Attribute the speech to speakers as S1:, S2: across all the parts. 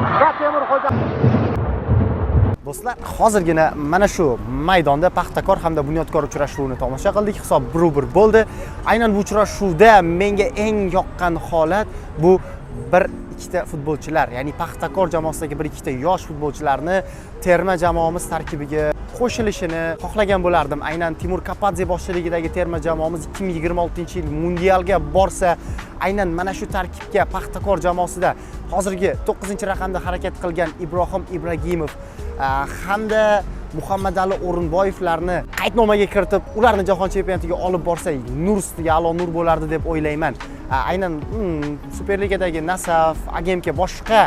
S1: Va Temur Xo'ja.
S2: Do'stlar, hozirgina mana shu maydonda Paxtakor hamda Bunyodkor uchrashuvini tomosha qildik. Hisob 1-1 bo'ldi. Aynan bu uchrashuvda menga eng yoqqan holat bu bir ikkita futbolchilar, ya'ni Paxtakor jamoasidagi bir ikkita yosh futbolchilarni terma jamoamiz tarkibiga qo'shilishini xohlagan bo'lardim. Aynan Timur Kapadze boshchiligidagi terma jamoamiz 2026-yil mundialga borsa, aynan mana shu tarkibga Paxtakor jamoasida hozirgi 9-raqamda harakat qilgan Ibrohim Ibragimov hamda Muhammadali O'rinboyevlarni qaydnomaga kiritib, ularni jahon chempionatiga olib borsa, nur ustiga a'lo nur bo'lardi deb o'ylayman. Aynan Superligadagi Nasaf, AGMK, boshqa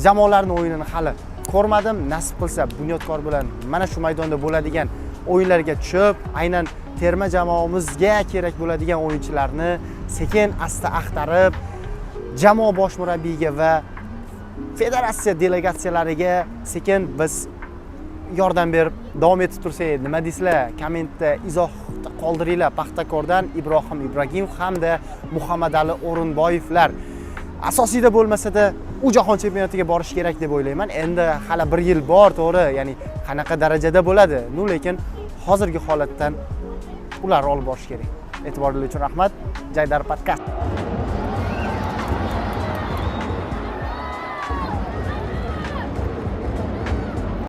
S2: jamoalarning o'yinini hali ko'rmadim. Nasib qilsa, Bunyodkor bilan mana shu maydonda bo'ladigan o'yinlarga tushib, aynan terma jamoamizga kerak bo'ladigan o'yinchilarni sekin asta axtarib, jamoa bosh murabbiyiga va federatsiya delegatsiyalariga sekin biz yordam berib davom etib tursak, nima deysizlar? Kommentda izoh qoldiringlar. Paxtakordan Ibrohim Ibragimov hamda Muhammadali O'rinboyevlar asosiyda bo'lmasa-da, u jahon chempionatiga borish kerak deb o'ylayman. Endi hali bir yil bor, to'g'ri, ya'ni qanaqa darajada bo'ladi, ну, lekin hozirgi holatdan ular olib borish kerak. E'tiboringiz uchun rahmat. Jaydar podkast.